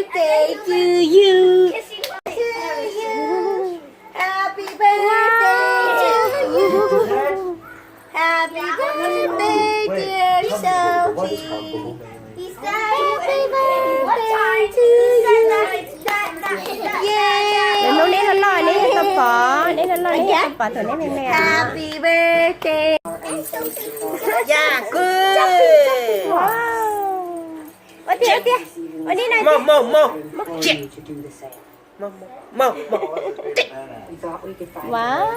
Birthday to you. To you. Happy birthday to you. Happy birthday, dear Sophie. Happy birthday to you. Yay. Hnub neb loj loj neb tau pom, neb loj loj neb tau pom thaum neb me me. Happy birthday. Ua tiag, ua tiag. Ua li no. Wow.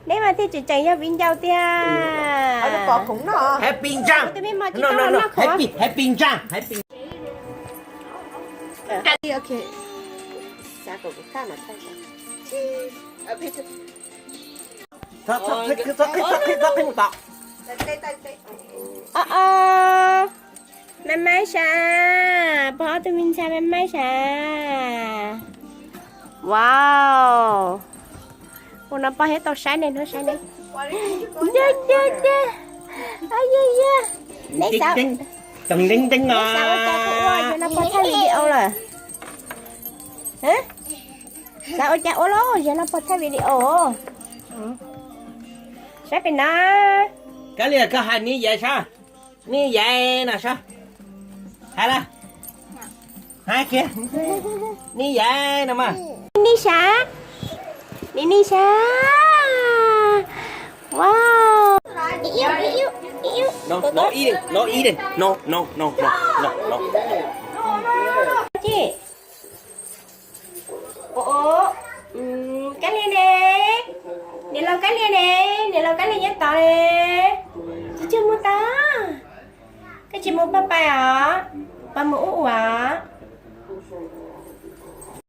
Neb mas thiaj tseem tseem yog viv ncaus tiag. Tus me mos tsis tau los noj khoom. Os, os, me maib sav, pog ob tug me ntxhais me maib sav. Wow. Ua no pog thiaj tau saib ne, hnub saib ne. Yog, yog, yog. Ay, yog, yog. Neb xav, neb xav ua cas kuv ua, yog no pog thaij video lawm. Xav ua cas ua los, yog no pog thaij video. Saib pem no. Kab Lis, koj hais Niv Yaiv saib. Niv Yaiv no saib. Hais lawm. Hais kiag. Niv Yaiv no mas. Niv sav. Niv, Niv sav. Wow. Ua, Kab Lis ne, niam laus Kab Lis ne, niam laus Kab Lis nyob tod ne. Tsis tshua mus tod. Koj tsis mus pab pais os, pab mus ub ua.